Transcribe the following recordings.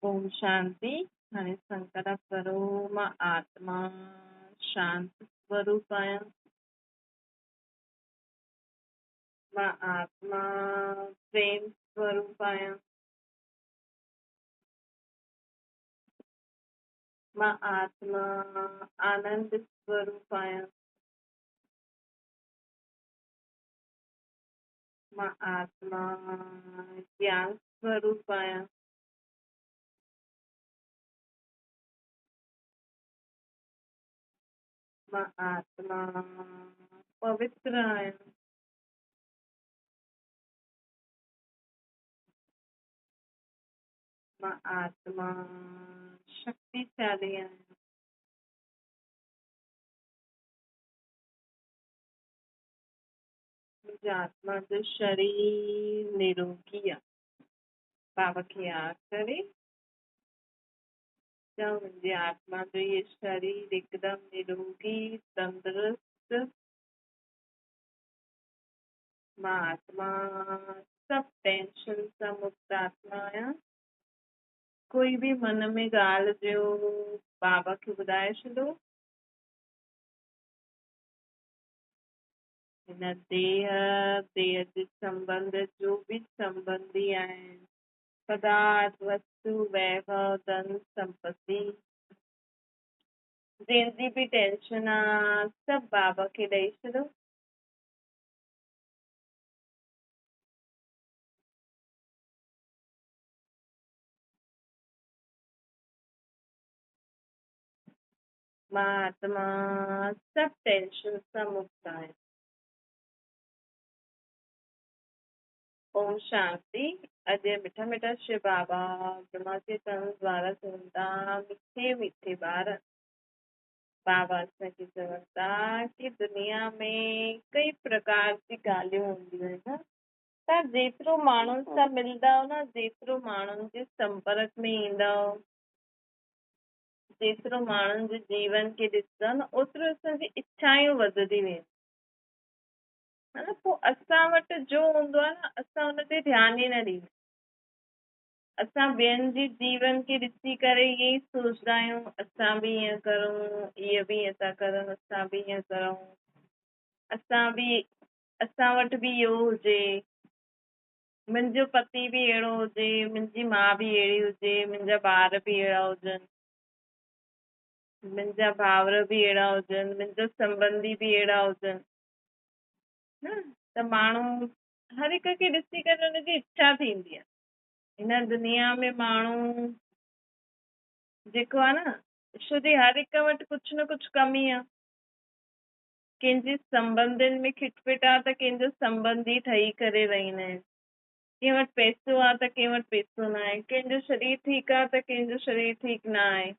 ओम शांति। हाणे संकल्प करो, मां आत्मा शांत स्वरूप आहियां, मां आत्मा प्रेम स्वरूप आहियां, मां आत्मा आनंद स्वरूप आहियां, मां आत्मा ज्ञान स्वरूप आहियां, मां आत्मा पवित्र आहियां, मां आत्मा शक्तिशाली आहियां, मुंहिंजी आत्मा जो शरीर निरोगी आहे। बाबा खे यादि करे त मुंहिंजी आत्मा जो इहो शरीर एकदमि निरोगी तंदुरुस्त, मां आत्मा सभु टेंशन सां मुक्त आत्मा आहियां। कोई बि मन में ॻाल्हि जो बाबा खे ॿुधाए छॾो। हिन देह देह जे संबंध जो बि संबंधी आहिनि, पदार्थ, वस्तु, वैभव, धन, संपत्ति, जंहिंजी बि टेंशन आहे, सभु बाबा खे ॾेई छॾो। मां आत्मा सभु टेंशन सां मुक्त आहियां। ओम शांति। अॼु मिठा मिठा शिव बाबा ब्रह्मा जे तन द्वारा चवनि था, मिठे मिठे ॿार, बाबा असांखे चवनि था की दुनिया में कई प्रकार जी ॻाल्हियूं हूंदियूं आहिनि न। तव्हां जेतिरो माण्हुनि सां मिलंदव न, जेतिरो माण्हुनि जे संपर्क में ईंदव, जेतिरो माण्हुनि जे जीवन खे ॾिसंदव न, ओतिरो असांजी इच्छायूं वधंदी वेंदियूं, हा न। पोइ असां वटि जो हूंदो आहे न, असां हुन ते ध्यानु ई न ॾींदा। असां ॿियनि जे जीवन खे ॾिसी करे ईअं ई सोचंदा आहियूं, असां बि ईअं करूं, इहे बि ईअं था करनि, असां बि ईअं करूं, असां वटि बि इहो हुजे, मुंहिंजो पति बि अहिड़ो हुजे, मुंहिंजी माउ बि अहिड़ी हुजे, मुंहिंजा ॿार बि अहिड़ा हुजनि, मुंहिंजा भाउर बि अहिड़ा हुजनि, मुंहिंजा संबंधी बि अहिड़ा हुजनि, न। त माण्हू हर हिक खे ॾिसी करे हुनजी इच्छा थींदी आहे। हिन दुनिया में माण्हू जेको आहे न, छो जी हर हिक वटि कुझु न कुझु कमी आहे। कंहिंजे संबंधनि में खिटपिट आहे त कंहिंजो संबंधी ठही करे रहींदा आहिनि। कंहिं वटि पैसो आहे त कंहिं वटि पैसो न आहे, कंहिंजो शरीर ठीकु आहे त कंहिंजो शरीर ठीकु न आहे,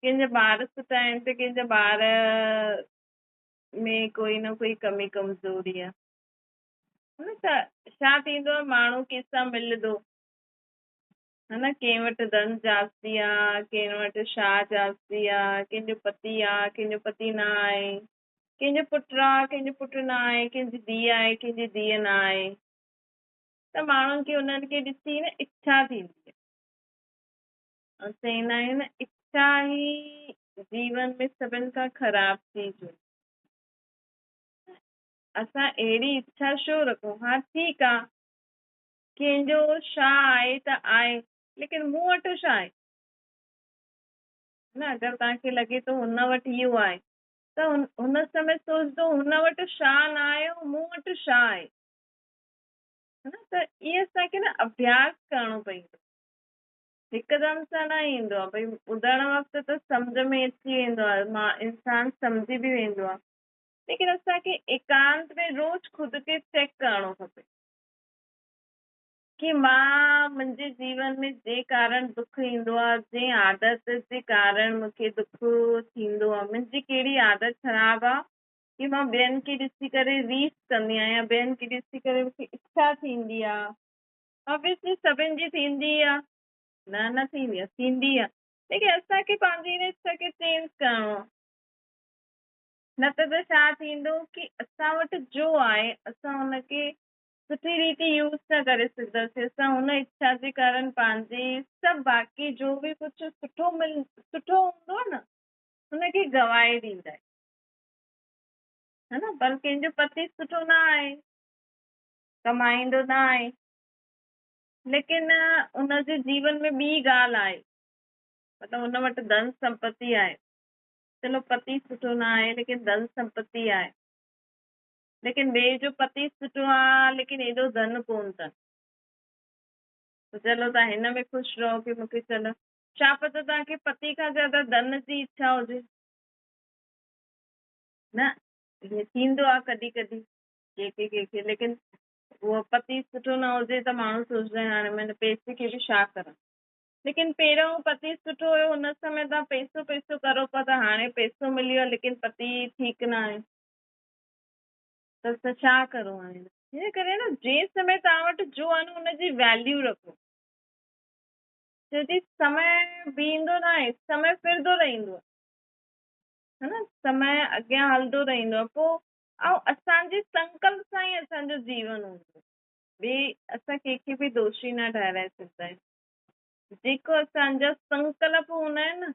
कंहिंजा ॿार सुठा आहिनि त कंहिंजा ॿार में कोई न कोई कमी कमज़ोरी आहे, न। त छा थींदो आहे, माण्हू कंहिंसां मिलंदो, हा न, कंहिं वटि धन जास्ती आहे, कंहिं वटि छा जास्ती आहे, कंहिंजो पति आहे, कंहिंजो पति न आहे, कंहिंजो पुटु आहे, कंहिंजो पुटु न आहे, कंहिंजी धीउ आहे, कंहिंजी धीउ न आहे। त माण्हुनि खे उन्हनि खे ॾिसी न इच्छा थींदी आहे। ऐं चवंदा आहियूं न, इच्छा ई जीवन में सभिनि खां ख़राब चीज़ हुई। असां अहिड़ी इच्छा छो रखूं? हा ठीकु आहे, कंहिंजो छा आहे त आहे, लेकिन मूं वटि छा आहे न। अगरि तव्हांखे लॻे थो हुन वटि इहो आहे त हुन समय सोचंदो हुन वटि छा न आहे ऐं मूं वटि छा आहे, हा न। त इहो असांखे न अभ्यास करणो पवंदो, हिकदमि सां न ईंदो आहे। भई ॿुधण वक़्तु त सम्झ में अची वेंदो आहे, मां इंसान सम्झी बि वेंदो आहे, लेकिन असांखे एकांत में रोज़ ख़ुदि खे चेक करणो खपे की मां मुंहिंजे जीवन में जे कारण दुख ईंदो आहे, जंहिं आदत जे कारण मूंखे दुख थींदो आहे, मुंहिंजी कहिड़ी आदत ख़राबु आहे की मां ॿियनि खे ॾिसी करे रीस कंदी आहियां, ॿियनि खे ॾिसी करे मूंखे इच्छा थींदी आहे। ऑब्वियसली सभिनि जी थींदी आहे, न न थींदी आहे, थींदी आहे, लेकिन असांखे पंहिंजी हिन इच्छा खे चेंज करणो आहे। न त छा थींदो की असां वटि जो आहे असां हुनखे सुठी रीति यूज़ न करे सघंदासीं। असां हुन इच्छा जे कारण पंहिंजी सभु बाक़ी जो बि कुझु सुठो मिल सुठो हूंदो आहे न, हुनखे गवाए ॾींदा आहिनि, हा न। पर कंहिंजो पति सुठो न आहे, कमाईंदो न आहे, लेकिन उनजे जीवन में ॿी ॻाल्हि आहे, मतिलबु हुन वटि धन संपत्ति आहे। चलो पति सुठो न आहे लेकिन धन संपत्ति आहे, लेकिन ॿिए जो पति सुठो आहे लेकिन एॾो धन कोन अथनि, त चलो तव्हां हिन में ख़ुशि रहो की मूंखे चलो छा पतो तव्हांखे पति खां ज़्यादा धन जी इच्छा हुजे, न ईअं थींदो आहे कॾहिं कॾहिं कंहिंखे कंहिंखे, लेकिन उहो पति सुठो न हुजे त माण्हू सोचंदा आहिनि हाणे मां हिन पैसे खे बि छा करां। लेकिन पहिरियों पति सुठो हुयो हुन समय तव्हां पैसो पैसो करो पिया, त हाणे पैसो मिली वियो लेकिन पति ठीकु न आहे त असां छा करूं हाणे। हिन करे न जंहिं समय तव्हां वटि जो आहे न हुनजी वैल्यू रखो, छो जी समय बीहंदो न आहे, समय फिरंदो रहंदो आहे, हा न, समय अॻियां हलंदो रहंदो आहे। पोइ ऐं असांजे संकल्प सां ई असांजो जीवन हूंदो, ॿिए असां कंहिंखे बि दोषी न ठहिराए सघंदा आहियूं। जेको असांजा संकल्प हूंदा आहिनि न,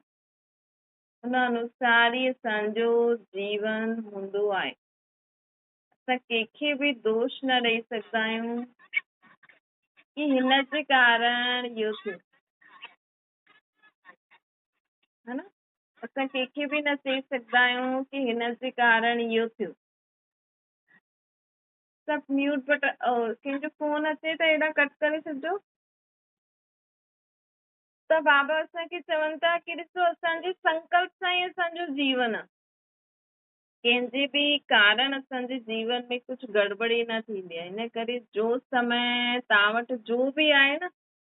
हुन अनुसार ई असांजो जीवन हूंदो आहे। असां कंहिंखे बि दोष न ॾेई सघंदा आहियूं की हिन जे कारण इहो थियो, हा न। असां कंहिंखे बि न चई सघंदा आहियूं की हिन जे कारण इहो थियो। सभु म्यूट बटन, कंहिंजो फ़ोन अचे त हेॾां कट करे छॾिजो। त बाबा असांखे चवनि था की ॾिसो असांजे संकल्प सां ई असांजो जीवन आहे, कंहिंजे बि कारण असांजे जीवन में कुझु गड़बड़ी न थींदी आहे। हिन करे जो समय तव्हां वटि जो बि आहे न,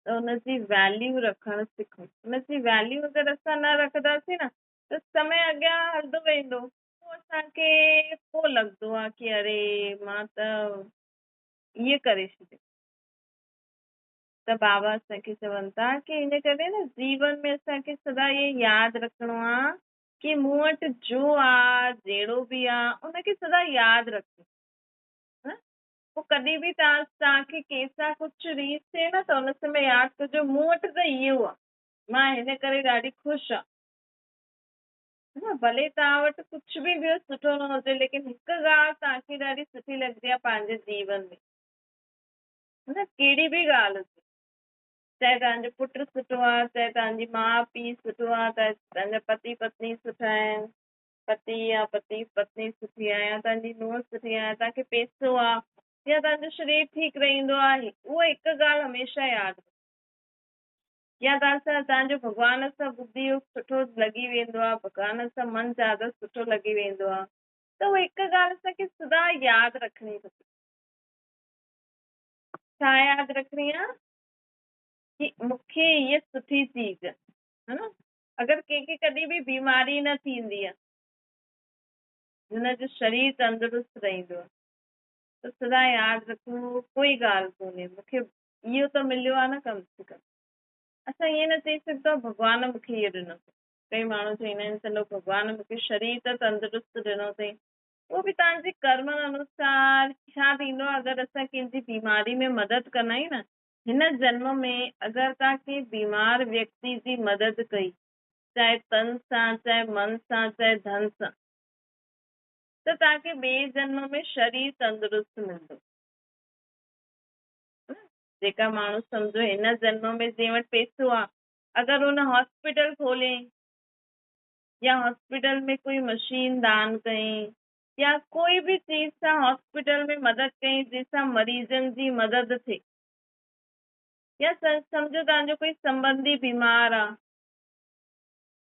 त हुनजी वैल्यू रखणु सिखो। हुनजी वैल्यू अगरि असां न रखंदासीं न त समय अॻियां हलंदो वेंदो, पोइ असांखे पोइ लॻंदो आहे की अरे मां त इहे करे छॾियो। त बाबा असांखे चवनि था की हिन करे न जीवन में असांखे सदा इहो यादि रखिणो आहे की मूं वटि जो आहे जहिड़ो बि आहे उनखे सदा यादि रखो। पोइ कॾहिं बि तव्हांखे कंहिंसां कुझु रीस थिए न त हुन समय यादि कजो मूं वटि त इहो आहे, मां हिन करे ॾाढी ख़ुशि आहियाँ। भले तव्हां वटि कुझु बि ॿियो सुठो न हुजे, लेकिन हिकु ॻाल्हि तव्हांखे ॾाढी सुठी लॻंदी आहे पंहिंजे जीवन में, न कहिड़ी बि ॻाल्हि हुजे, चाहे तव्हांजो पुटु सुठो आहे, चाहे तव्हांजी माउ पीउ सुठो आहे, चाहे तव्हांजा पति पत्नी सुठा आहिनि, पति या पति पत्नी सुठी आहे, या तव्हांजी नूंहं सुठी आहे, तव्हांखे पैसो आहे, या तव्हांजो शरीर ठीकु रहंदो आहे, उहा हिकु ॻाल्हि हमेशह यादि रखो। या तव्हां तव्हांजो भॻवान सां बुद्धि योग सुठो लॻी वेंदो आहे, भॻवान सां मन ज़्यादा सुठो लॻी वेंदो आहे, त उहा हिकु ॻाल्हि असांखे सदा यादि रखणी खपे। छा यादि रखणी आहे की मूंखे इहा सुठी चीज़ आहे, हा न। अगरि कंहिंखे कॾहिं बि बीमारी न थींदी आहे, हुनजो शरीर तंदुरुस्त रहंदो आहे, त सदा यादि रखो कोई ॻाल्हि कोन्हे, मूंखे इहो त मिलियो आहे न कम से कम। असां ईअं न चई सघंदा भॻवान मूंखे इहो ॾिनो। कई माण्हू चवंदा आहिनि चलो भॻवान मूंखे शरीर त तंदुरुस्त ॾिनो अथई, उहो बि तव्हांजे कर्मनि अनुसार छा थींदो आहे। अगरि असां कंहिंजी बीमारी में मदद कंदा आहियूं न, हिन जन्म में अगरि तव्हां कंहिं बीमार व्यक्ति जी मदद कई, चाहे तन सां, चाहे मन सां, चाहे धन सां, त तव्हांखे ॿिए जन्म में शरीर तंदुरुस्त मिलंदो। जेका माण्हू सम्झो हिन जन्म में जंहिं वटि पैसो आहे, अगरि हुन हॉस्पिटल खोले या हॉस्पिटल में कोई मशीन दान कई या कोई बि चीज़ सां हॉस्पिटल में मदद कई जंहिंसां मरीज़नि जी मदद थिए, या सम्झो तव्हांजो कोई संबंधी बीमार आहे,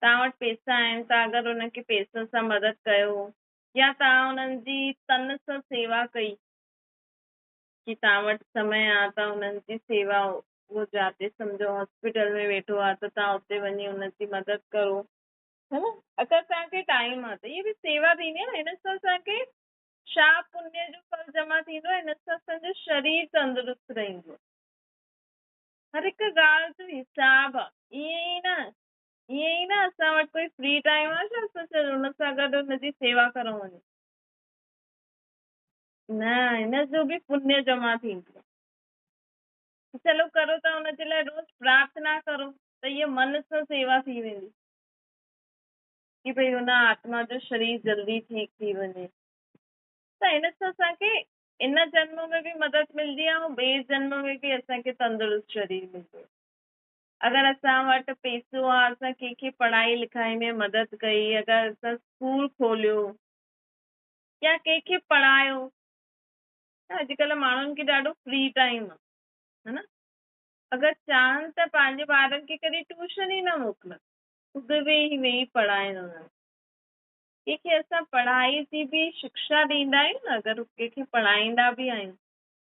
तव्हां वटि पैसा आहिनि, तव्हां अगरि हुनखे पैसनि सां मदद कयो या तव्हां हुननि जी तन सां सेवा कई की तव्हां वटि समय आहे त हुननि जी सेवा उहो जाते सम्झो हॉस्पिटल में वेठो आहे त तव्हां उते वञी हुनजी मदद करो, है न। अगरि तव्हांखे टाइम आहे त इहा बि सेवा थींदी आहे न। हिन सां असांखे छा पुण्य जो फल जमा थींदो आहे, हिन सां असांजो शरीर तंदुरुस्त रहंदो आहे। हर हिकु ॻाल्हि जो हिसाबु आहे। ईअं ई न असां वटि कोई फ्री टाइम आहे छा असां हुन सां गॾु हुनजी सेवा करूं वञे। न, हिन जो बि पुण्य जमा थींदो। चलो करो था हुनजे लाइ रोज़ प्रार्थना करो त इहा मन सां सेवा थी वेंदी की भई हुन आत्मा जो शरीर जल्दी ठीकु थी वञे। त हिन सां असांखे इन जन्म में बि मदद मिलंदी आहे ऐं ॿिए जन्म में बि असांखे तंदुरुस्त शरीर मिलंदो। अगरि असां वटि पैसो आहे, असां कंहिंखे पढ़ाई लिखाई में मदद कई, अगरि असां स्कूल खोलियो या कंहिंखे पढ़ायो, त अॼुकल्ह माण्हुनि खे ॾाढो फ्री टाइम आहे, है न? अगरि चाहनि त पंहिंजे ॿारनि खे कॾहिं ट्यूशन ई न मोकिलनि, ख़ुदि वेही वेही पढ़ाइनि हुननि। कंहिंखे असां पढ़ाई जी बि शिक्षा ॾींदा आहियूं न, अगरि कंहिंखे पढ़ाईंदा बि आहियूं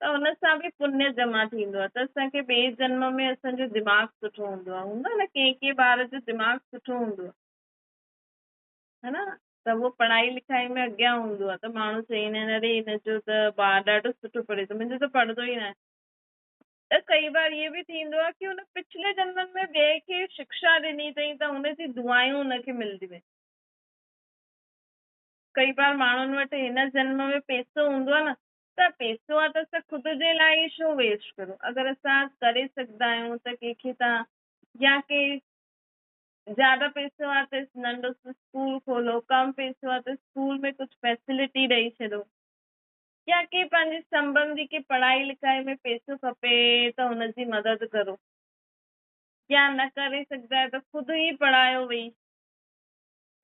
त हुन सां बि पुण्य जमा थींदो आहे, त असांखे ॿिए जन्म में असांजो दिमाग़ सुठो हूंदो आहे। हूंदो आहे न, कंहिं कंहिं ॿार जो दिमाग़ सुठो हूंदो आहे, है न? त उहो पढ़ाई लिखाई में अॻियां हूंदो आहे, त माण्हू चवंदा आहिनि अरे हिन जो त ॿार ॾाढो सुठो पढ़े थो, मुंहिंजो त पढ़ंदो ई न आहे। त कई बार इहो बि थींदो आहे की हुन पिछले जन्मनि में ॿिए खे शिक्षा ॾिनी अथई त हुनजी दुआयूं हुनखे मिलंदियूं आहिनि। कई बार माण्हुनि वटि हिन जन्म में पैसो हूंदो आहे न, त पैसो आहे त असां ख़ुदि जे लाइ ई छो वेस्ट करूं? अगरि असां करे सघंदा आहियूं त कंहिंखे तव्हां या कंहिं ज़्यादा पैसो आहे त नंढो स्कूल खोलो, कम पैसो आहे त स्कूल में कुझु फैसिलिटी ॾेई छॾो, या कंहिं पंहिंजे संबंधी खे पढ़ाई लिखाई में पैसो खपे त हुनजी मदद करो, या न करे सघंदा आहियो त ख़ुदि ई पढ़ायो वेही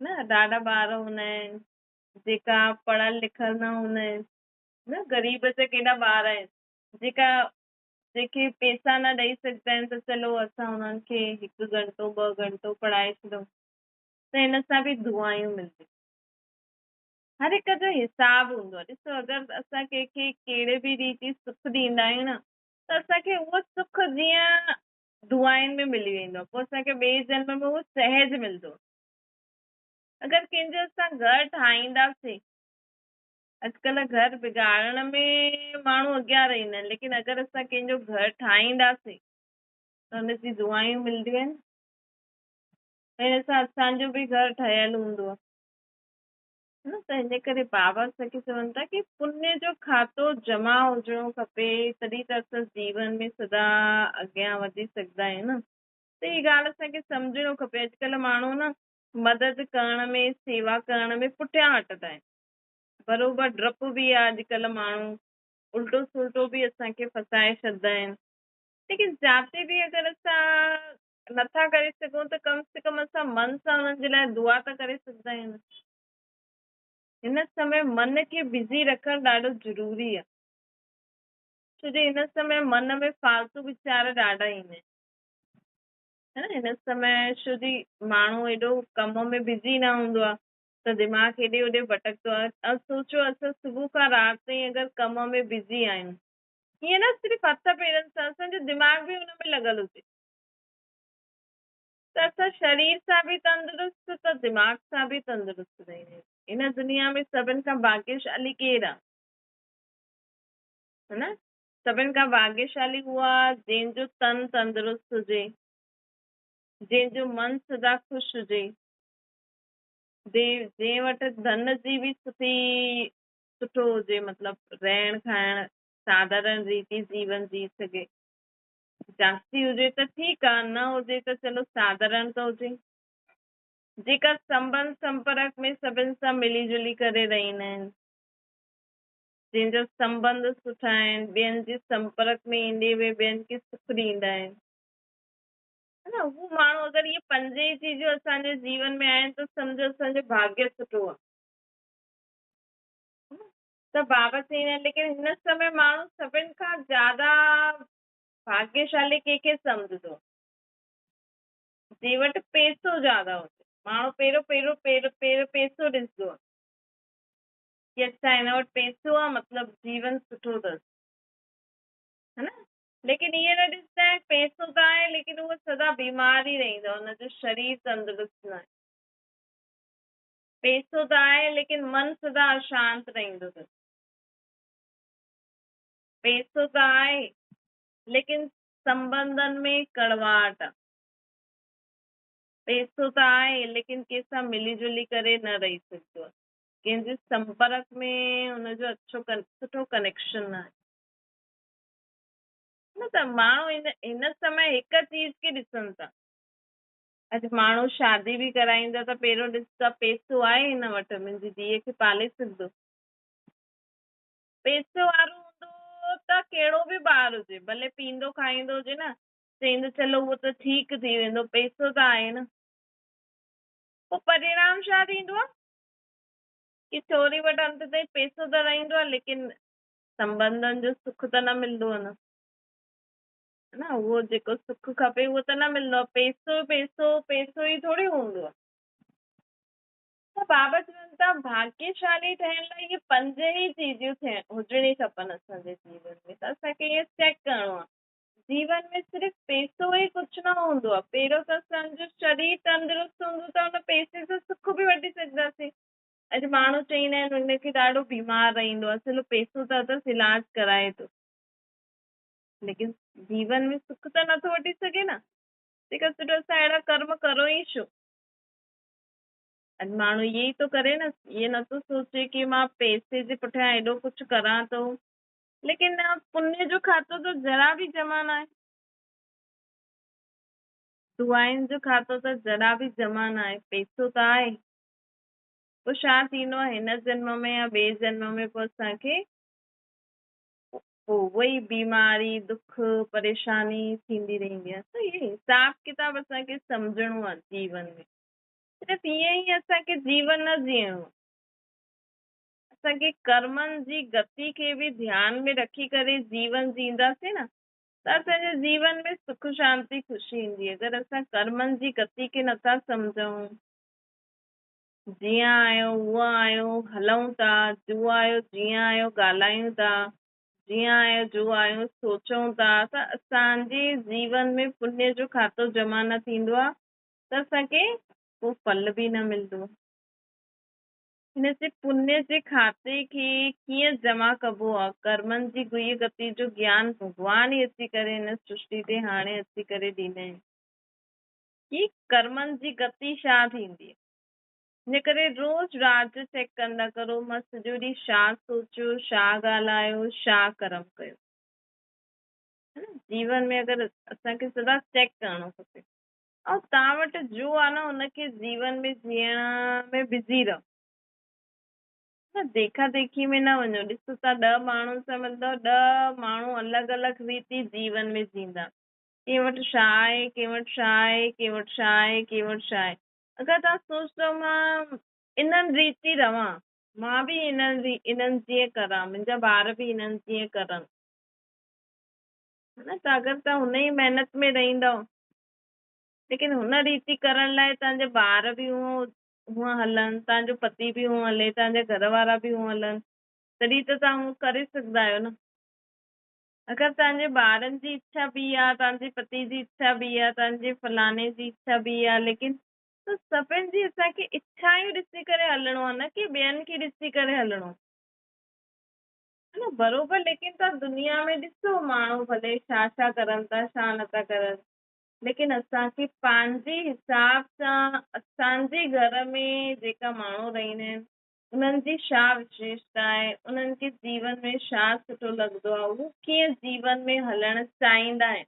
न। ॾाढा ॿार हूंदा आहिनि जेका पढ़ियल लिखियल न हूंदा आहिनि न, ग़रीब जा केॾा ॿार आहिनि जेका जंहिंखे पैसा न ॾेई सघंदा आहिनि, त चलो असां हुननि खे हिकु घंटो ॿ घंटो पढ़ाए छॾूं, त हिन सां बि दुआयूं मिलंदियूं। हर हिक जो हिसाबु हूंदो आहे। ॾिसो, अगरि असां कंहिंखे कहिड़े बि रीति सुख ॾींदा आहियूं न, त असांखे उहो सुख जीअं दुआयुनि में मिली वेंदो आहे, पोइ असांखे ॿिए जन्म में उहो सहज मिलंदो। अगरि कंहिंजो असां घर ठाहींदासीं, अॼुकल्ह घर बिगाड़ण में माण्हू अॻियां रहींदा आहिनि, लेकिन अगरि असां कंहिंजो घर ठाहींदासीं त हुनजी दुआयूं मिलंदियूं आहिनि। हिन सां असांजो बि घर ठहियलु हूंदो आहे न। त हिन करे बाबा असांखे चवनि था की पुण्य जो खातो जमा हुजणो खपे, तॾहिं त असां जीवन में सदा अॻियां वधी सघंदा आहियूं न। त हीअ ॻाल्हि असांखे सम्झणो खपे। अॼुकल्ह माण्हू न मदद करण में, सेवा करण में पुठियां हटंदा आहिनि। बरोबरि ड्रप बि आहे, अॼुकल्ह माण्हू उल्टो सुल्टो बि असांखे फसाए छॾींदा आहिनि। लेकिन जाते बि अगरि असां नथा करे सघूं त कम से कम असां मन सां हुननि जे लाइ दुआ त करे सघंदा आहियूं। हिन समय मन खे बिज़ी रखणु ॾाढो ज़रूरी आहे, छो जो हिन समय मन में फालतू वीचार ॾाढा ईंदा आहिनि, है न। हिन समय छो जी माण्हू एॾो कम में बिज़ी न हूंदो आहे त दिमाग़ हेॾे होॾे भटकंदो आहे। ऐं सोचो असां सुबुह खां राति ताईं अगरि कम में बिज़ी आहियूं, ईअं न सिर्फ़ु हथ पेरनि सां, असांजो दिमाग़ बि हुन में लॻल हुजे, त असां शरीर सां बि तंदुरुस्त त दिमाग़ सां बि तंदुरुस्त रहींदा आहियूं। हिन दुनिया में सभिनि खां भाग्यशाली केरु आहे, है न? सभिनि खां भाग्यशाली उहो आहे जंहिंजो तन तंदुरुस्त हुजे, जंहिंजो मन सदा ख़ुशि हुजे, जंहिं वटि धन जी बि सुठी सुठो हुजे, मतिलबु रहण खाइण साधारण रीति जीवन जी सघे। जास्ती हुजे त ठीकु आहे, न हुजे त चलो साधारण त हुजे। जेका संबंध संपर्क में सभिनि सां मिली जुली करे रहींदा आहिनि, जंहिंजा संबंध सुठा आहिनि, ॿियनि जे संपर्क में ईंदे उहे ॿियनि खे सुख ॾींदा आहिनि, है न। उहो माण्हू अगरि इहे पंज ई चीज़ूं असांजे जीवन में आहिनि त सम्झो असांजो भाग्य सुठो आहे। त बाबा चवंदा आहिनि, लेकिन हिन समय माण्हू सभिनि खां ज़्यादा भाग्यशाली कंहिंखे सम्झंदो? जंहिं वटि पैसो ज़्यादा हुजे। माण्हू पहिरियों पहिरियों पहिरियों पहिरियों पैसो ॾिसंदो आहे की अच्छा हिन वटि पैसो आहे, मतिलबु जीवन सुठो अथसि, है न। लेकिन इहे न ॾिसंदा आहिनि पैसो त आहे, लेकिन उहो सदा बीमार ई रहींदो आहे, हुनजो शरीर तंदुरुस्त न आहे। पैसो त आहे, लेकिन मन सदा अशांत रहींदो अथसि। पैसो त आहे, लेकिन संबंधनि में कड़वाहट आहे। पैसो त आहे, लेकिन कंहिंसां मिली जुली करे न रही सघंदो आहे, कंहिंजे संपर्क में हुनजो अछो सुठो कनेक्शन न आहे। न त माण्हू हिन हिन समय हिकु चीज़ खे ॾिसनि था। अॼु माण्हू शादी बि कराईंदा त पहिरियों ॾिसंदा पैसो आहे हिन वटि, मुंहिंजी धीउ खे पाले सघंदो। पैसो वारो हूंदो त कहिड़ो बि ॿारु हुजे, भले पीअंदो खाईंदो हुजे न, चईंदो चलो उहो त ठीकु थी वेंदो, पैसो त आहे न। पोइ परिणाम छा थींदो आहे की छोरी वटि अंत ताईं पैसो त रहींदो आहे, लेकिन संबंधनि जो सुख त न मिलंदो आहे न, न उहो जेको सुख खपे उहो त न मिलंदो आहे। पैसो पैसो पैसो ई थोरी हूंदो आहे। त बाबा चवनि था भाग्यशाली ठहण लाइ इहे पंज ई चीज़ूं थियण हुजणी खपनि असांजे जीवन में। त असांखे इहो चेक करिणो आहे। जीवन में सिर्फ़ पैसो ई कुझु न हूंदो आहे। पहिरियों त असांजो शरीर तंदुरुस्त हूंदो त हुन पैसे सां सुख बि वठी सघंदासीं। अॼु माण्हू चईंदा आहिनि हुनखे ॾाढो बीमार रहींदो आहे, चलो पैसो त अथसि इलाज कराए थो, लेकिन जीवन में सुख त नथो वठी सघे न। तंहिंखां सुठो असां अहिड़ा कर्म करो ई छो? अॼु माण्हू इहे ई थो करे न, इहे नथो सोचे की मां पैसे जे पुठियां एॾो कुझु करां थो, लेकिन पुण्य जो खातो त ज़रा बि जमा न आहे, दुआइनि जो खातो त ज़रा बि जमा न आहे, पैसो त आहे। पोइ छा थींदो आहे हिन जन्म में या ॿिए जन्म में पोइ असांखे पोइ उहो ई बीमारी, दुख, परेशानी थींदी रहंदी आहे। त इहे हिसाब किताब असांखे सम्झणो आहे जीवन में। सिर्फ़ ईअं ई असांखे जीवन न जीअणो आहे, असांखे कर्मनि जी गति खे बि ध्यान में रखी करे जीवन जीअंदासीं न त असांजे जीवन में सुख शांति ख़ुशी ईंदी। अगरि असां कर्मनि जी गति खे नथा सम्झूं, जीअं आयो उहो आयो हलूं था, जो आयो जीअं आयो ॻाल्हायूं था, जीअं आयो जो आयो सोचूं था, त असांजे जीवन में पुण्य जो खातो जमा न थींदो आहे त असांखे पोइ फल बि न मिलंदो आहे। हिन जे पुण्य जे खाते खे कीअं जमा कबो आहे? कर्मनि जी गुह्य गति जो ज्ञान भॻवान ई अची करे हिन सृष्टि ते हाणे अची करे ॾींदा आहिनि की कर्मनि जी गति छा थींदी आहे। हिन करे रोज़ राति जो चेक कंदा करो, मां सॼो ॾींहुं छा सोचियो, छा ॻाल्हायो, छा कर्म कयो, है न। जीवन में अगरि असांखे सदा चेक करणो खपे। ऐं तव्हां वटि जो आहे न हुनखे जीवन में जीअण में बिज़ी रहो, न देखा देखी में न वञो। ॾिसो तव्हां 10 माण्हुनि सां मिलंदव, 10 माण्हू अलॻि अलॻि रीति जीवन में जीअंदा। कंहिं वटि छा आहे, कंहिं वटि छा आहे, कंहिं वटि छा आहे, कंहिं वटि छा आहे। अगरि तव्हां सोचंदव मां इन्हनि रीति रवां, मां बि इन्हनि जीअं करां, मुंहिंजा ॿार बि इन्हनि जीअं करनि, न त अगरि तव्हां हुन ई महिनत में रहींदव, लेकिन हुन रीति करण लाइ तव्हांजा ॿार बि हूअं हलनि, तव्हांजो पति बि हूअं हले, तव्हांजा घर वारा बि हूअं हलनि, तॾहिं त तव्हां उहो करे सघंदा आहियो न। अगरि तव्हांजे ॿारनि जी इच्छा बि आहे, तव्हांजे पति जी इच्छा बि आहे, तव्हांजे फलाणे जी इच्छा बि आहे, लेकिन त सभिनि जी असांखे इच्छायूं ॾिसी करे हलणो आहे, न की ॿियनि खे ॾिसी करे हलणो आहे न, बरोबरि। लेकिन तव्हां दुनिया में ॾिसो माण्हू भले छा छा करनि था, छा नथा करनि, लेकिन असांखे पंहिंजे हिसाब सां असांजे घर में जेका माण्हू रहींदा आहिनि उन्हनि जी छा विशेषता आहे, उन्हनि खे जीवन में छा सुठो लॻंदो आहे, उहो कीअं जीवन में हलणु चाहींदा आहिनि,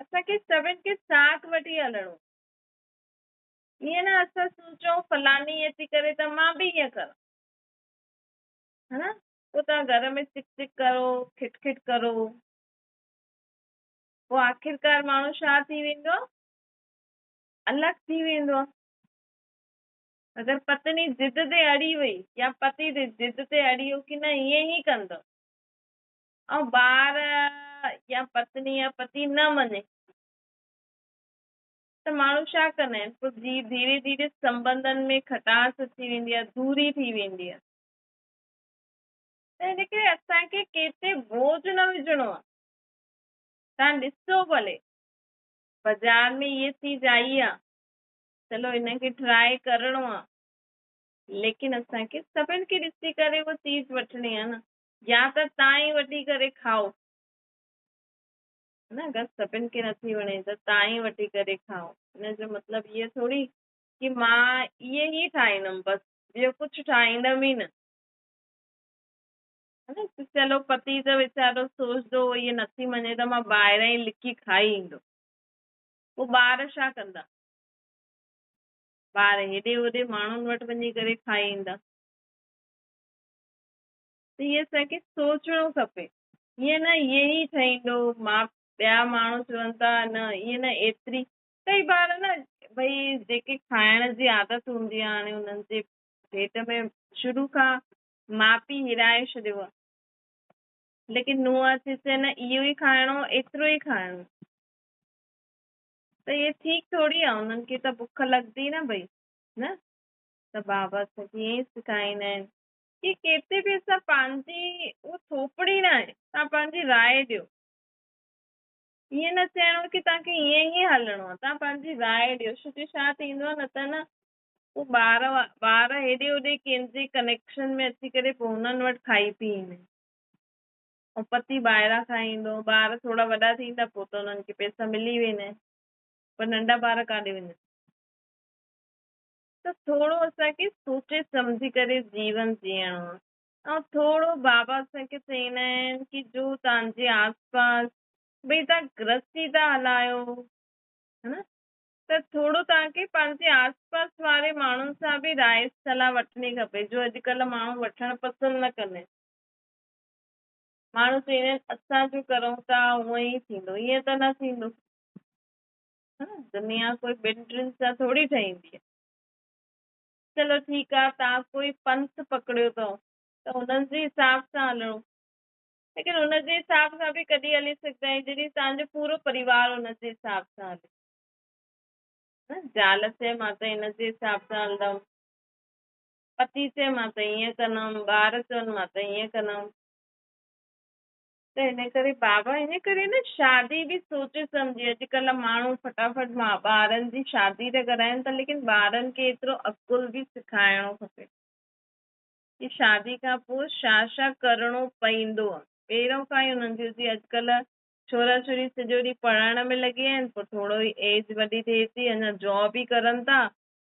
असांखे सभिनि खे साथ वठी हलणो। ईअं न असां सोचूं फलानी ईअं थी करे त मां बि ईअं करां, हा न। पोइ तव्हां घर में चिक चिक करो, खिट खिट करो, पोइ आख़िरकार माण्हू छा थी वेंदो आहे, अलॻि थी वेंदो आहे। अगरि पत्नी ज़िद ते अड़ी वई या पति ज़िद ते अड़ी वियो की न ईअं ई कंदो, ऐं ॿार या पत्नी या पति न मञे त माण्हू छा कंदा आहिनि, पोइ धीरे धीरे संबंधनि में खटास अची वेंदी आहे, दूरी थी वेंदी आहे। त हिन करे असांखे कंहिं बोझ न विझणो आहे। तव्हां ॾिसो भले बाज़ार में इहा चीज़ आई आहे, चलो हिनखे ट्राई करिणो आहे, लेकिन असांखे सभिनि खे ॾिसी करे उहा चीज़ वठिणी आहे न, या त तव्हां ई वठी करे खाओ न, अगरि सभिनि खे नथी वणे त तव्हां ई वठी करे खाओ। हिनजो मतिलबु इहो थोरी की मां इहे ई ठाहींदमि, बसि ٻيو ڪجهه ٺاهيندم ئي نه. ها نه، چلو پتي ته ويچارو سوچندو هو هيءَ نٿي مڃي ته مان ٻاهران ئي لڪي کائي ايندو. پوءِ ٻار ڇا ڪندا؟ ٻار هيڏي هوڏي ماڻهن وٽ وڃي ڪري کائي ايندا. ته اهي اسان کي سوچڻو کپي. ائين نه ائين ئي ٺهيندو، مان ٻيا ماڻهو چون ٿا نه ائين نه ايتري ڪئي ٻار نه ڀئي جيڪي کائڻ جي عادت هوندي آهي، هاڻي هنن جي پيٽ ۾ شروع کان ماءُ پيءُ هيرائي ڇڏيو آهي، ليڪن ننهن اچي چئي نه اهو ئي کائڻو ايترو ئي کائڻو، ته اهي ٺيڪ ٿوري آهي. هنن کي ته بک لڳندي نه ڀئي نه. ته بابا اسان کي ائين ئي سيکاريندا آهن ڪه ڪٿي به اسان پنهنجي اها ٿوپڙي نه آهي، توهان پنهنجي راءِ ڏيو. ائين نه چئڻو ڪه توهان کي ائين ئي هلڻو آهي، توهان پنهنجي راءِ ڏيو. ڇو جو ڇا ٿيندو آهي نه ته نه پوءِ ٻار هيڏي هوڏي ڪنهن جي ڪنيڪشن ۾ اچي ڪري پوءِ هنن وٽ کائي پي ايندا آهن ۽ پتي ٻاهران کائي ايندو. ٻار ٿورا وڏا ٿيندا پوءِ ته هنن کي پئسا ملي ويندا آهن، پر ننڍا ٻار ڪاڏي وڃن؟ ته ٿورو اسان کي سوچي سمجهي ڪري جيون جيئڻو آهي. ۽ ٿورو بابا اسان کي چوندا آهن ڪه جو توهان جي آس پاس ڀئي توهان گرهستي ٿا هلايو ها نه، ته ٿورو توهان کي پنهنجي آس پاس واري ماڻهن سان به راءِ صلاح وٺڻي کپي، جو اڄڪلهه ماڻهو وٺڻ پسند نه ڪندا آهن. ماڻهو چوندا آهن اسان جو ڪرون ٿا اونئن ئي ٿيندو، ائين ته نه ٿيندو. ها نه، دنيا ڪوئي ٻن ٽن سان ٿوري ٺهندي آهي. چلو ٺيڪ آهي، توهان ڪوئي پنٿ پڪڙيو اٿو ته هنن جي حساب سان هلڻو، ليڪن هن جي حساب سان به ڪڏهن هلي سگهندا آهيون جڏهن توهان جو پورو پريوار هن جي حساب سان هلي. نه زال چئي مان ته هن جي حساب سان هلندم، پتي چئي مان ته ائين ڪندم، ٻار چون مان ته ائين ڪندم. ته هن ڪري بابا هن ڪري نه شادي به سوچي سمجهي. اڄڪلهه ماڻهو فٽافٽ ٻارن جي شادي ٿا ڪرائين ٿا، ليڪن ٻارن کي ايترو عقل به سيکارڻو کپي ڪه شادي کان پوءِ ڇا ڇا ڪرڻو پوندو آهي. پهريون کان ئي هنن جي جيئن اڄڪلهه ڇورا ڇوري سڄو ڏينهن پڙهڻ ۾ لڳي ويا آهن، پوءِ ٿورو ئي ايج وڏي ٿئي ٿي، اڃا جاب ئي ڪرن ٿا،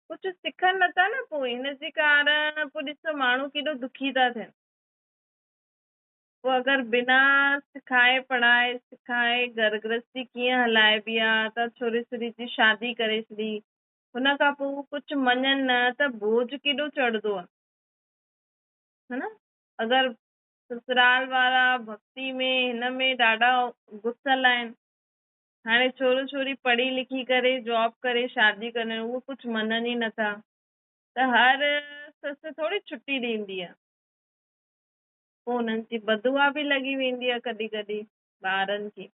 ڪجهه سکن نٿا نه. پوءِ هن جي ڪارڻ پوءِ ڏسو ماڻهو ڪيڏو دکي ٿا ٿين. پوءِ اگر بنا سکائي پڙهائي سکائي گهر گرهستي ڪيئن هلائبي آهي، ته ڇوري ڇوري جي شادي ڪري ڇڏي، هن کان پوءِ ڪجهه مڃن نه ته بوجهه ڪيڏو چڙهندو آهي، ها نه. اگر سسرال وارا ڀڪتي ۾ هن ۾ ڏاڍا گسيل آهن، هاڻي ڇورو ڇوري پڙهي لکي ڪري جاب ڪري شادي ڪن، اهو ڪجهه مڃن ئي نٿا، ته هر سس ٿوري ڇٽي ڏيندي آهي. پوءِ هنن جي بدعا به لڳي ويندي آهي ڪڏهن ڪڏهن ٻارن کي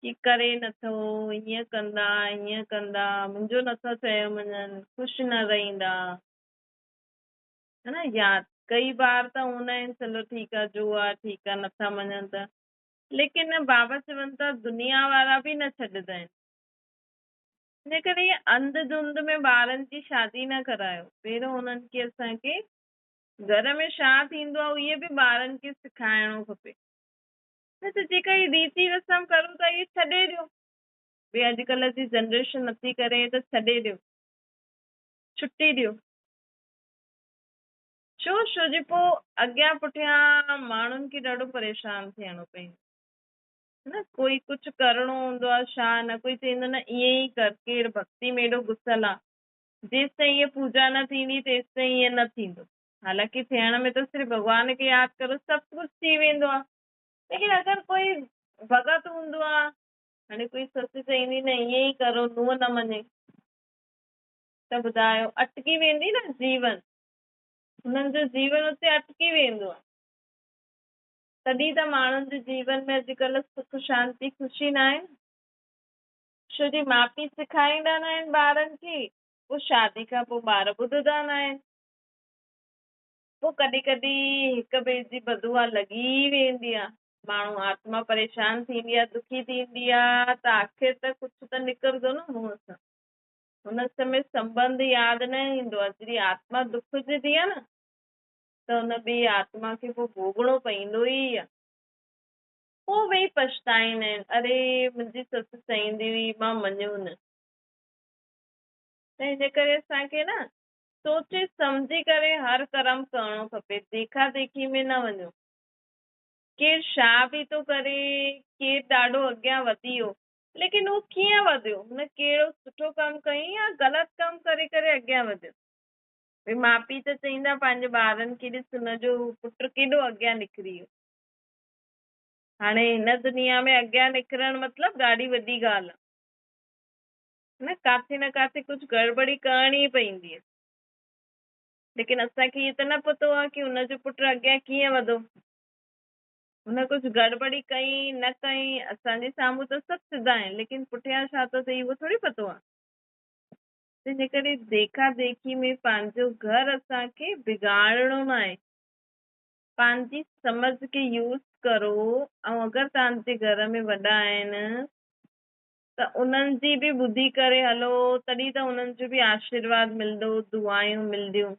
ڪه ڪري نٿو، ائين ڪندا ائين ڪندا، منهنجو نٿو چيو وڃن، خوش نه رهندا، ها نه. يا ڪئي ٻار ته هوندا آهن چلو ٺيڪ آهي جو آهي ٺيڪ آهي نٿا مڃن ته، ليڪن بابا چون ٿا دنيا وارا به نه ڇڏيندا آهن. هن ڪري ائين انڌ ڌنڌ ۾ ٻارن جي شادي نه ڪرايو. پهريون هنن کي اسان کي گهر ۾ ڇا ٿيندو آهي اهي به ٻارن کي سيکارڻو کپي. نه ته جيڪا هي ريتي رسم ڪرون ٿا اهي ڇڏي ڏيو، ڀئي اڄڪلهه جي جنريشن نٿي ڪري ته ڇڏي ڏيو، ڇٽي ڏيو. ڇو؟ ڇو جي پوءِ اڳيان پٺيان ماڻهن کي ڏاڍو پريشان ٿيڻو پوندو نه. ڪوئي ڪجهه ڪرڻو هوندو آهي ڇا نه، ڪوئي چوندو نه ائين ئي ڪر، ڪير ڀڪتي ۾ ايڏو گسيل آهي، جيس تائين ائين پوڄا نه ٿيندي تيس تائين ائين نه ٿيندو. حالانڪه ٿيڻ ۾ ته صرف ڀڳوان کي ياد ڪرو سڀ ڪجهه ٿي ويندو آهي، ليڪن اگر ڪوئي ڀڳت هوندو آهي، هاڻي ڪوئي سس چوندي نه ائين ئي ڪرو، ننهن نه مڃي ته ٻڌايو اٽڪي ويندي نه جيون، هنن جو جيون اتي اٽڪي ويندو آهي. تڏهن ته ماڻهن جي جيون ۾ اڄڪلهه سک شانتي خوشي نه آهي، ڇو جي ماءُ پيءُ سيکاريندا نه آهن ٻارن کي، پوءِ شادي کان پوءِ ٻار ٻڌندا نه آهن، پوءِ ڪڏهن ڪڏهن هڪ ٻئي جي بدعا لڳي ويندي آهي، ماڻهو آتما پريشان ٿيندي آهي، دکي ٿيندي آهي، ته آخر ته ڪجهه ته نڪرندو نه منهن سان. هن سمي سنٻنڌ ياد نه ايندو آهي، جڏهن آتما دکجندي آهي نه ته هن ٻي آتما کي پوءِ ڀوڳڻو پوندو ئي آهي. پوءِ ويهي پڇتائيندا آهن، اري منهنجي سس چوندي هئي مان مڃيو نه. ته هن ڪري اسان کي نه सोचे सम्झी करे हर कर्म करणो खपे, देखा देखी में न वञो। केरु छा बि थो करे, केरु ॾाढो अॻियां वधी वियो, लेकिन उहो कीअं वधियो, हुन कहिड़ो सुठो कमु कयईं या ग़लति कमु करे करे अॻियां वधियो। भई माउ पीउ त चईंदा पंहिंजे ॿारनि खे, ॾिस हुनजो पुटु केॾो अॻियां निकिरी वियो। हाणे हिन दुनिया में अॻियां निकिरणु मतिलबु ॾाढी वॾी ॻाल्हि आहे न, काथे न काथे कुझु गड़बड़ी करणी ई पवंदी आहे। लेकिन असांखे इहो त न पतो आहे की हुनजो पुटु अॻियां कीअं वधो, हुन कुझु गड़बड़ी कई न कई, असांजे साम्हूं त सभु सिधा आहिनि, लेकिन पुठियां छा थो थिए उहो थोरी पतो आहे। तंहिंजे करे देखा देखी में पंहिंजो घर असांखे बिगाड़णो न आहे। पंहिंजी समझ खे यूज़ करो ऐं अगरि तव्हांजे घर में वॾा आहिनि त उन्हनि जी बि ॿुधी करे हलो, तॾहिं त उन्हनि जो बि आशीर्वाद मिलंदो, दुआयूं मिलंदियूं,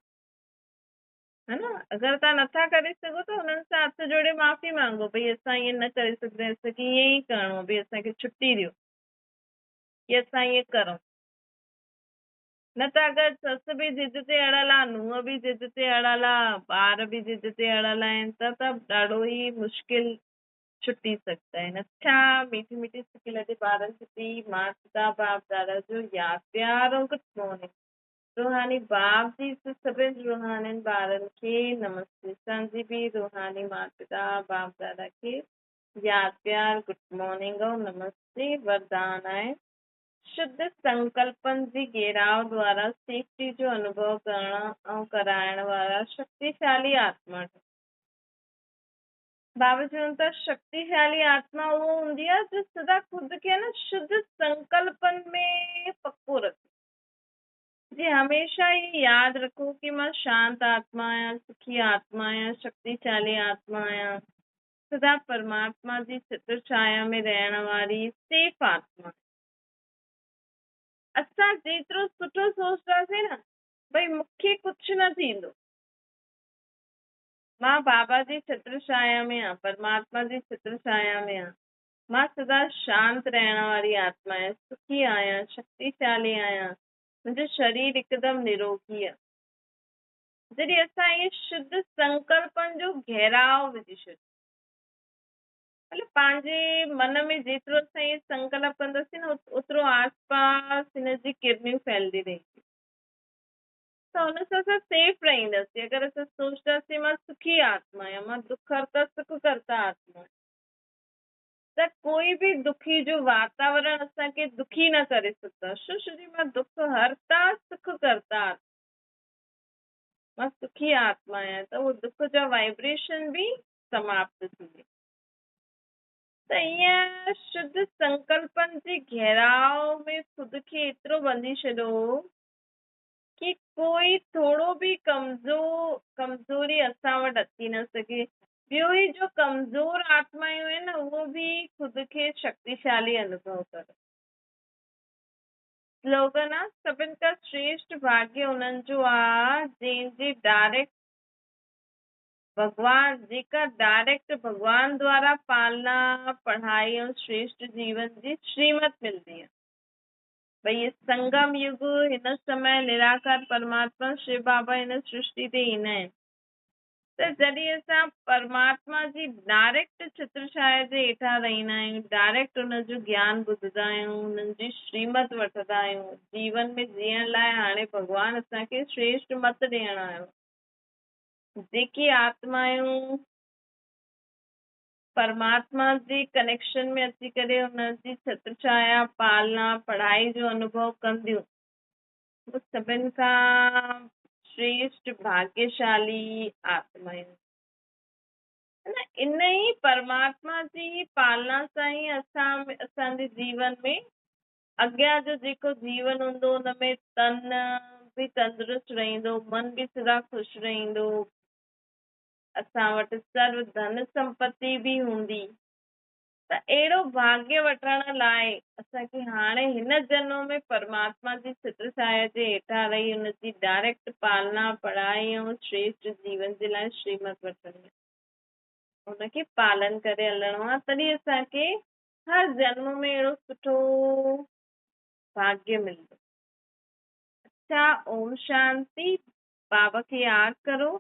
है न। अगरि तव्हां नथा करे सघो त उन्हनि सां हथ जोड़े माफ़ी मांगो, भई असां ईअं न करे सघंदा आहियूं, असांखे ईअं ई करिणो आहे, भई असांखे छुट्टी ॾियो की असां ईअं करूं। न त अगरि ससु बि ज़िद ते अड़ियल आहे, नूंहं बि ज़िद ते अड़ियल आहे, ॿार बि ज़िद ते अड़ियल आहिनि, त त ॾाढो ई मुश्किल छुटी सघंदा आहिनि। अच्छा, मीठी मीठी सुखी लॻे ॿारनि छुटी, माता पिता बाप दादा जो यादि प्यार ऐं गुड मॉर्निंग। रूहानी बाप जी सभिनी रूहानियुनि ॿारनि खे नमस्ते। असांजी बि रूहानी माता पिता बाप दादा खे यादि प्यार, गुड मॉर्निंग ऐं नमस्ते। वरदान आहे शुद्ध संकल्पनि जी घेराव द्वारा सेफ्टी जो अनुभव करण ऐं कराइण वारा शक्तिशाली आत्मा। बाबा चवनि था शक्तिशाली आत्मा उहो हूंदी आहे जो सदा ख़ुदि खे न शुद्ध संकल्पनि में पको रखे। जी हमेशा ये यादि रखो कि मां शांत आत्मा आहियां, सुखी आत्मा आहियां, शक्तिशाली आत्मा आहियां, सदा परमात्मा जी छत्र छाया में रहण वारी सेफ़ आत्मा। असां जेतिरो सुठो सोचंदासीं न, भई मूंखे कुझु न थींदो, मां बाबा जी छत्र छाया में आहियां, परमात्मा जी छत्र छाया में आहियां, मां सदा शांत रहण वारी आत्मा आहियां, सुखी आहियां, शक्तिशाली आहियां, मुंहिंजो शरीर हिकदमि निरोगी आहे। जॾहिं असां इहे शुद्ध संकल्पनि जो घेराव विझी छॾियूं, मतिलबु पंहिंजे मन में जेतिरो असां इहे संकल्प कंदासीं न, ओतिरो आसपास हिन जी किरणियूं फैलंदी रहंदी, त हुन सां असां सेफ़ रहंदासीं। अगरि असां सोचंदासीं मां सुखी आत्मा आहियां, मां दुख हरता सुख करता आत्मा आहियां, त कोई बि दुखी जो वातावरण असांखे दुखी न करे सघंदो आहे। छो छो जी मां दुख हरता सुख करता आत्मा, मां सुखी आत्मा आहियां, त उहो दुख जा वाइब्रेशन बि समाप्त थी वेंदा। त ईअं शुद्ध संकल्पनि जे घेराव में ख़ुदि खे एतिरो बंधी छॾियो की कोई थोरो बि कमज़ोरी असां वटि अची न सघे। ॿियो ई जो कमज़ोर आत्मायूं आहिनि न, उहो बि ख़ुदि खे शक्तिशाली अनुभव करे। स्लोगन आहे, सभिनी खां श्रेष्ठ भाग्य उन्हनि जो आहे जंहिंजे डायरेक्ट भॻवान, जेका डायरेक्ट भॻवान द्वारा पालना, पढ़ाई ऐं श्रेष्ठ जीवन जी श्रीमत मिलंदी आहे। भई इहे संगम युग, हिन समय निराकार परमात्मा शिव बाबा हिन सृष्टि ते ईंदा आहिनि। त जॾहिं असां परमात्मा जी डायरेक्ट छत्र छाया जे हेठां रहंदा आहियूं, डायरेक्ट हुनजो ज्ञान ॿुधंदा आहियूं, हुननि जी श्रीमत वठंदा आहियूं, जीवन में जीअण लाइ हाणे भॻवानु असांखे श्रेष्ठ मत ॾियण आयो। जेकी आत्मायूं परमात्मा जे कनेक्शन में अची करे हुनजी छत्र छाया, पालना, पढ़ाई जो अनुभव कंदियूं, उहो सभिनी खां श्रेष्ठ भाग्यशाली आत्मायूं है न। इन ई परमात्मा जी पालना सां ई असांजे जीवन में अॻियां जो जेको जीवन हूंदो हुन में तन बि तंदुरुस्त रहंदो, मन बि सदा ख़ुशि रहंदो, असां वटि सर्व धन संपत्ति बि हूंदी। त अहिड़ो भाग्य वठण लाइ असांखे हाणे हिन जन्म में परमात्मा जी छत्र छाया जे हेठां रही हुनजी डायरेक्ट पालना, पढ़ाई ऐं श्रेष्ठ जीवन जे लाइ श्रीमत वठणी आहे, हुनखे पालन करे हलणो आहे, तॾहिं असांखे हर जन्म में अहिड़ो सुठो भाग्य मिलंदो। अच्छा, ओम शांति। بابا کي ياد ڪرو.